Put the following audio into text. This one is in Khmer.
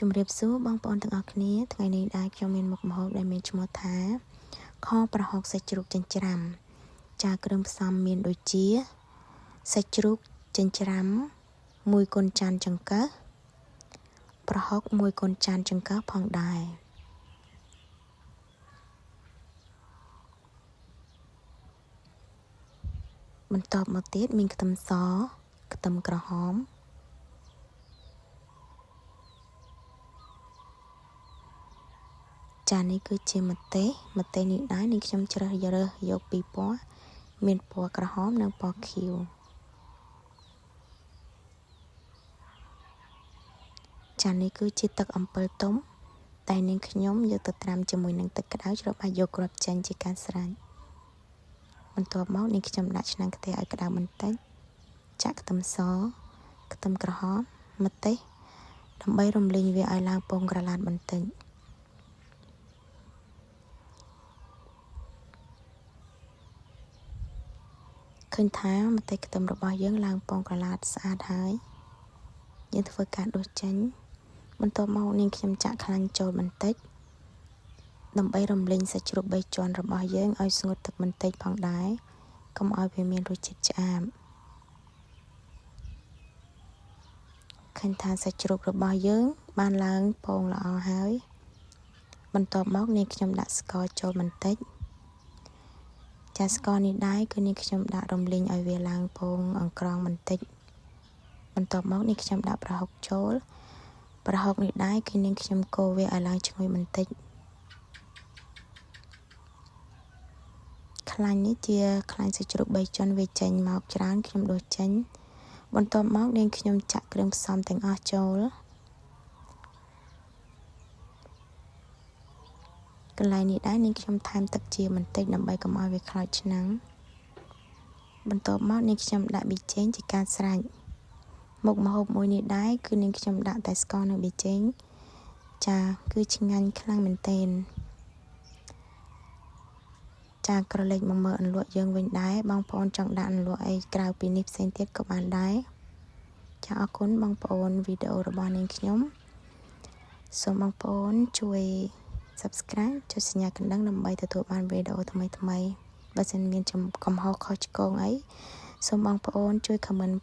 ជំរាបសួរបងប្អូនទាំងអស់គ្នាថ្ងៃនេះដែរខ្ញុំមានមុខម្ហូបដែលមានឈ្មោះថាខប្រហុកសាច់ជ្រូកចិញ្ច្រាំចាគ្រឿងផ្សំមានដូចជាសាច់ជ្រូកចិញ្ច្រាំ1កូនចានចង្កឹះប្រហុក1កូនចានចង្កឹះផងដែរបន្ទាប់មកទៀតមានខ្ទឹមសខ្ទឹមក្រហមចានេះគឺជាម្ទេសម្ទេសនេះដែរនេះខ្ញុំជ្រើសរើសយកពីរពណ៌មានពណ៌ក្រហមនិងពណ៌ខៀវចានេះគឺជាទឹកអំពិលទុំតែនាងខ្ញុំយកទៅត្រាំជាមួយនឹងទឹកក្តៅច្របាច់យកគ្រាប់ចេញជាការស្រេចបន្ទាប់មកនាងខ្ញុំដាក់ឆ្នាំងខ្ទះឲ្យក្តៅបន្តិចចាក់ខ្ទឹមសខ្ទឹមក្រហមម្ទេសដើម្បីរំលីងវាឲ្យឡើងពងក្រឡាតបន្តិចឃើញថាម្ទេសខ្ទឹមរបស់យើងឡើងពងក្រឡាតស្អាតហើយយើងធ្វើការដួសចេញបន្ទាប់មកនាងខ្ញុំចាក់ខ្លាញ់ចូលបន្តិចដើម្បីរំលីងសាច់ជ្រូកបីជាន់របស់យើងឲ្យស្ងួតទឹកបន្តិចផងដែរកុំឲ្យវាមានរសជាតិឆ្អាបឃើញថាសាច់ជ្រូករបស់យើងបានឡើងពងល្អហើយបន្ទាប់មកនាងខ្ញុំដាក់ស្ករចូលបន្តិចចាស្ករនេះដែរគឺនាងខ្ញុំដាក់រំលីងឲ្យវាឡើងពងអង្ក្រងបន្តិចបន្ទាប់មកនេះខ្ញុំដាក់ប្រហុកចូលប្រហុកនេះដែរគឺនាងខ្ញុំកូរវាឲ្យឡើងឈ្ងុយបន្តិចខ្លាញ់នេះជាខ្លាញ់សាច់ជ្រូកបីជាន់វាចេញមកច្រើនខ្ញុំដួសចេញបន្ទាប់មកនាងខ្ញុំចាក់គ្រឿងផ្សំទាំងអស់ចូលកន្លែងនេះដែរនាងខ្ញុំថែមទឹកជាបន្តិចដើម្បីកុំឲ្យវាខ្លោចឆ្នាំងបន្ទាប់មកនាងខ្ញុំដាក់ប៊ីចេងជាការស្រេចមុខម្ហូបមួយនេះដែរគឺនាងខ្ញុំដាក់តែស្ករនិងប៊ីចេងចាគឺឆ្ងាញ់ខ្លាំងមែនទែនចាក្រឡេកមកមើលអន្លក់យើងវិញដែរបងប្អូនចង់ដាក់អន្លក់អីក្រៅពីនេះផ្សេងទៀតក៏បានដែរចាអរគុណបងប្អូនវីដេអូរបស់នាងខ្ញុំសូមបងប្អូនជួយ Subscribe ចុចសញ្ញាកណ្ដឹងដើម្បីទទួលបានវីដេអូថ្មីៗបើសិនមានកំហុសខុសឆ្គងអីសូមបងប្អូនជួយ comment